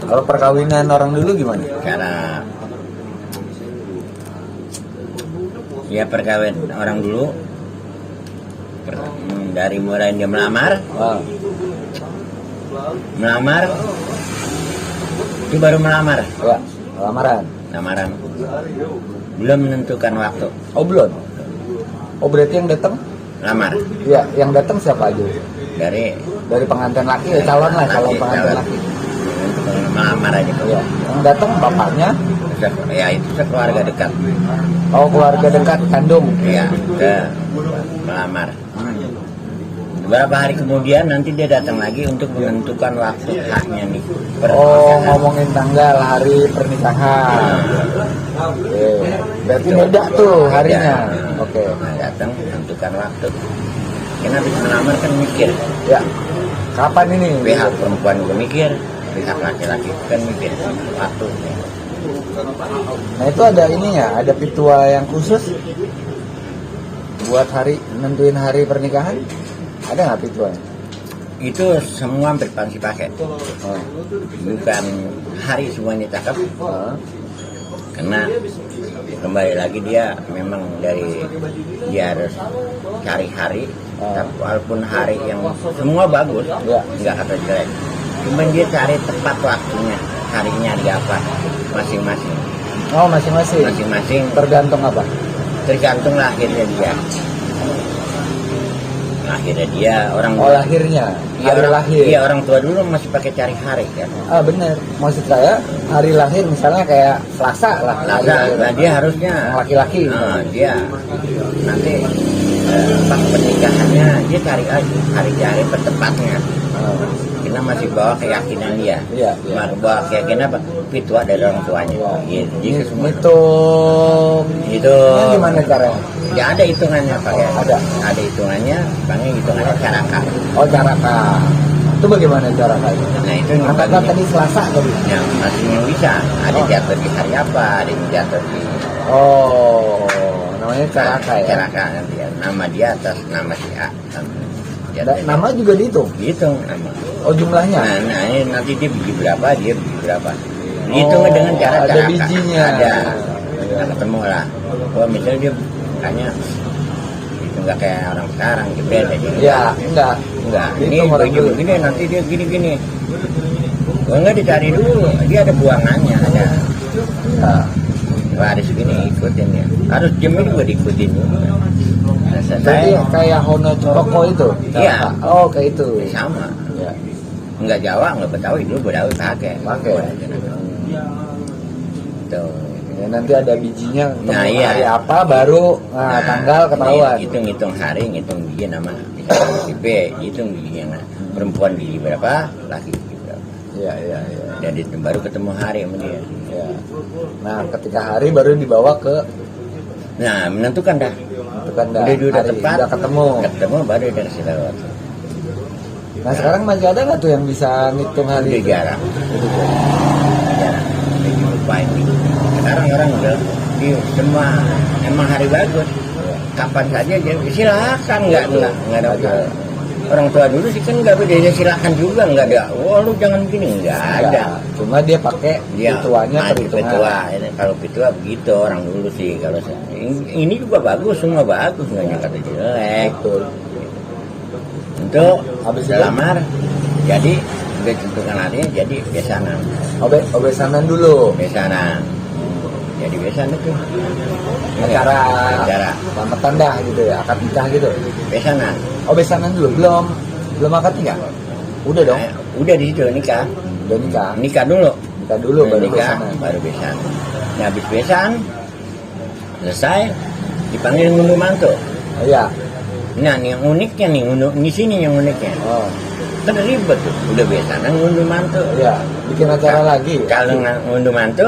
Kalau perkawinan orang dulu gimana? Cara ya perkawinan orang dulu dari mulai dia melamar, Ah, itu baru melamar, ya, lamaran. lamaran belum menentukan waktu, Oh belum. Oh berarti yang datang? lamar Ya, yang datang siapa aja? dari Dari pengantin laki, ya calon lah, calon pengantin calon. laki. Melamar aja tuh. Ya, yang datang bapaknya. Ya itu sekeluarga dekat, Oh keluarga dekat kandung. ya ke melamar. Beberapa hari kemudian nanti dia datang lagi untuk menentukan waktu haknya nih. Oh ngomongin tanggal hari pernikahan. Oke, berarti beda tuh harinya. Oke. Nah, datang menentukan waktu. Karena habis melamar kan mikir, Ya. Kapan ini? pihak perempuan juga mikir, pihak laki-laki kan mikir waktu. Nah itu ada ininya, ada pitua yang khusus buat hari nentuin hari pernikahan. Ada nggak pituanya? Itu semua hampir pasti pakai, Oh. bukan hari semuanya cakep. Oh. Karena kembali lagi dia memang dia harus cari hari, tapi walaupun hari yang semua bagus, Ya. nggak kata jelek. Cuman dia cari tepat waktunya, harinya dia apa, masing-masing. Oh masing-masing. Masing-masing Tergantung apa? tergantung lahirnya dia. Lahirnya dia orang Oh lahirnya. iya, Hari lahir. Iya orang tua dulu masih pakai cari hari kan. Ah bener. Maksud saya hari lahir misalnya kayak Selasa lah. hari lahir. Nah dia harusnya Yang laki-laki. dia nanti pas pernikahannya dia cari aja hari bertepatnya. Oh. Kita masih bawa keyakinan dia. Iya, iya. Bawa keyakinan apa? Pitua dari orang tuanya. Iya. Gitu. Jadi semua Hitung. itu Ini gimana caranya? ya ada hitungannya Pak ya. Ada. Ada hitungannya, panggil hitungannya caraka. Oh caraka. Itu bagaimana caraka itu? Nah itu yang Angkatlah tadi Selasa tadi. yang masih yang bisa. Ada Oh. jatuh di hari apa, ada yang jatuh di Oh, namanya caraka ya. Caraka nanti ya. Nama dia atas nama si A. Nama juga dihitung. Dihitung nama. Oh jumlahnya. Nah ini nanti dia biji berapa, dia biji berapa. Dihitung dengan cara ada caraka. bijinya. Ada. Nah, ketemu lah. Wah misalnya dia kayaknya itu nggak kayak orang sekarang, jebret aja. Ya, enggak. Ini Dihitung orang biji dulu. begini, nanti dia gini-gini. Kalau nggak dicari dulu, dia ada buangannya, ada. Ya. Wah, ada segini ikutin ya. Harus jam ini juga diikutin. Nah, Jadi saya kayak Hono Roko itu. Iya. Caraka. Oh, kayak itu. sama. Ya. Enggak Jawa, enggak Betawi, dulu Betawi pakai. Pakai. Tuh. Ya, nanti ada bijinya. Nah, ketemu iya. Hari apa baru tanggal ketahuan. Hitung hari, ngitung biji nama. Misalnya si B, hitung bijinya. Perempuan biji berapa, laki biji berapa. Iya, iya, iya. Dan itu baru ketemu hari sama dia. Ya. Nah, ketika hari baru dibawa ke Nah, menentukan dah. bukan dah, Udah hari, tepat. udah ketemu. Ketemu baru dari situ. Nah, sekarang masih ada nggak tuh yang bisa ngitung hari? Udah itu? jarang. Udah jarang. Jarang. Jadi lupain. Sekarang orang udah di semua emang hari bagus. Kapan saja dia silakan nggak ada masalah. Orang tua dulu sih kan nggak beda, silakan juga nggak ada. Wah lu jangan begini nggak ada. Cuma dia pakai Dia pituanya perhitungan. pitua. Kalau pitua begitu orang dulu sih. Kalau ini juga bagus, semua bagus nggak nyangka jelek. Betul. Untuk Habis itu? lamar, jadi udah tentukan harinya jadi besanan. Obesanan dulu. Besanan. Jadi besanan tuh. Acara Acara selamatan dah gitu ya, akad nikah gitu. besanan. Obesanan dulu, belum akad nikah. Udah dong, Nah, udah di situ nikah. udah nikah. Nikah dulu. Nikah dulu baru nikah, besanan. baru besan. Nah, habis besan selesai dipanggil ngunduh mantu. Oh, iya. Nah, yang uniknya nih, di sini yang uniknya. Oh, Kan ribet tuh, udah besanan ngunduh mantu. iya. Bikin acara lagi. Kalau ngunduh mantu,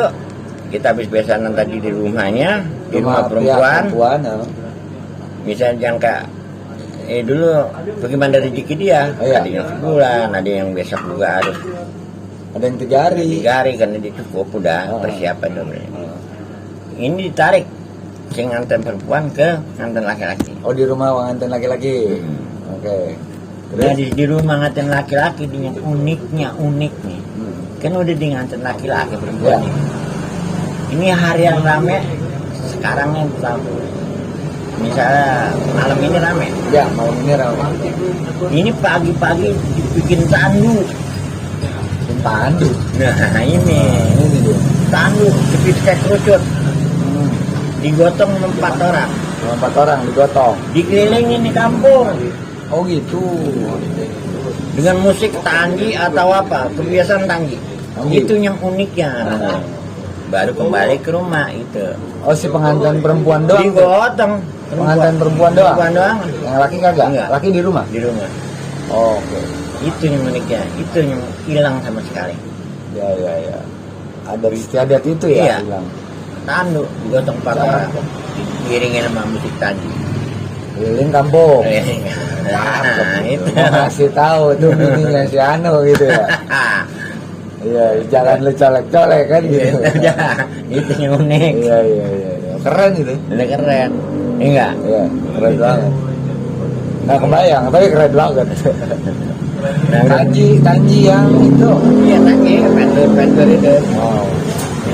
kita habis besanan tadi di rumahnya, di rumah pihak perempuan. ya. Misalnya jangka dulu bagaimana rezeki dia, Iya. ada yang sebulan, ada yang besok juga harus Ada yang 3 hari. 3 hari karena dia cukup udah persiapan dulu. Ini ditarik si nganten perempuan ke nganten laki-laki. Oh, di rumah nganten laki-laki. Oke. Nah di rumah nganten laki-laki dengan unik nih. Hmm. kan udah di nganten laki-laki perempuan ini hari yang rame sekarang nih misalnya malam ini rame Ya, malam ini rame. ini pagi-pagi dibikin tandu. Tandu. Nah ini Dia. tandu sepit kayak kerucut digotong 4 orang 4 orang digotong. dikelilingin di kampung Oh gitu. dengan musik tanggi atau apa kebiasaan tanggi itu yang uniknya baru kembali ke rumah itu Oh si pengantin perempuan doang. digotong Pengantin perempuan doang. perempuan doang Yang laki kagak? Enggak. Laki di rumah. di rumah Oh, oke. itu yang uniknya itu yang hilang sama sekali Ya. Ada istiadat itu ya Iya. bilang. tandu digotong 4 orang diiringin sama musik tanggi Keliling kampung. nah itu Mau ngasih tahu tuh bininya si Anu gitu ya. Iya, jangan lu colek-colek kan gitu. itu yang unik Iya. Keren gitu. udah keren enggak Iya, keren banget. Nggak kebayang, tapi keren banget. Tanji yang itu. iya tanggi vendor itu Wow.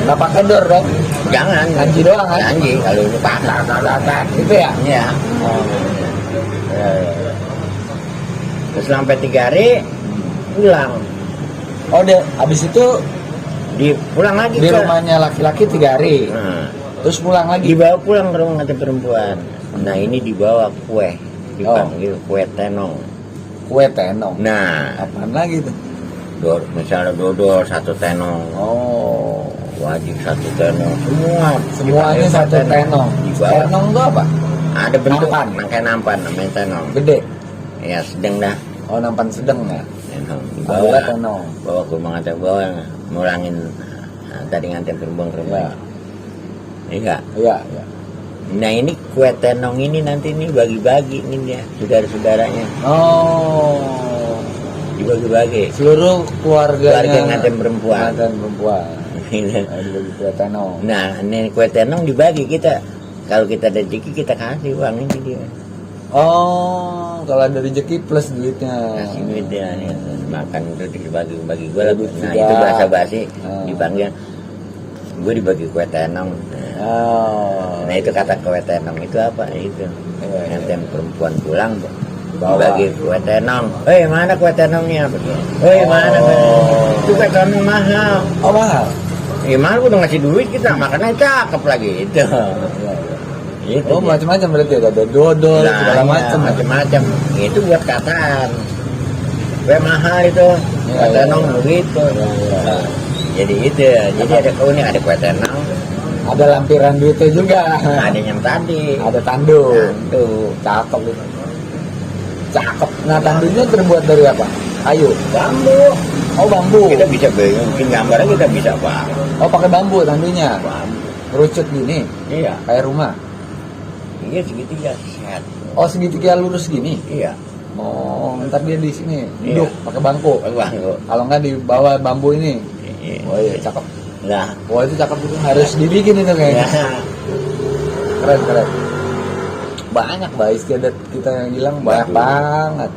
Nggak pakai door dong. jangan Tanji doang kan? tanggi kalau itu patah Itu ya. ya Oh. Ya. terus sampai 3 hari pulang Oh, abis itu pulang lagi di ke rumahnya laki-laki 3 hari. nah, Terus pulang lagi. dibawa pulang ke rumah ngantin perempuan nah ini dibawa kue dipanggil kue tenong Kue tenong. nah Apaan lagi tuh? misalnya dodol 1 tenong Oh. wajib 1 tenong Semuanya dipanggil 1 tenong. dibawa Tenong tuh apa? ada bentuk Nampan. kayak nampan namanya tenong Gede. ya sedang dah Oh, nampan sedang ya. tenong Bawa dibawa tenong. bawa ke rumah ngantin bawa ngurangin tadi ngantin perempuan ke rumah iya Iya. nah ini kue tenong ini nanti nih bagi-bagi ini dia saudara-saudaranya Oh. dibagi-bagi Seluruh keluarga ngantin perempuan Ngantin perempuan. Dibagi kue tenong. nah ini kue tenong dibagi kita kalau kita ada rezeki kita kasih uang ini dia Oh, kalau ada rezeki plus duitnya. kasih duit dia ya. Makan itu dibagi-bagi gue lah Duit nah juga. itu bahasa basi Ah. dipanggil gue dibagi kue tenong Oh. nah itu kata kue tenong itu apa itu Iya. nanti perempuan pulang Bawa. dibagi kue tenong mana kue tenongnya mana kue itu kue tenong mahal Oh, mahal. mahal udah ngasih duit kita makanya cakep lagi itu itu Oh, dia. macam-macam berarti ada dodol Nah, segala iya, macam. macam-macam itu buat kataan kue mahal itu Iya, kue iya, tenong iya. begitu Iya. Nah, jadi itu jadi ada unik ada kue tenong Ada lampiran duitnya juga. ada yang tadi Ada tandu. tuh Cakep itu. Cakep. Nah, tandunya terbuat dari apa? Kayu. bambu Oh, bambu. kita bisa bikin gambarnya kita bisa pak Oh, pakai bambu tandunya. bambu Kerucut gini, iya kayak rumah. iya segitiga set Oh, segitiga lurus gini. iya Oh, ntar dia di sini Iya. duduk pakai bangku. bambu Kalau nggak di bawah bambu ini. iya. Oh iya, cakep. nah Wah, itu cakep itu harus dibikin itu kayaknya. ya. Keren. Banyak, Mbak, istiadat kita yang bilang banyak banget.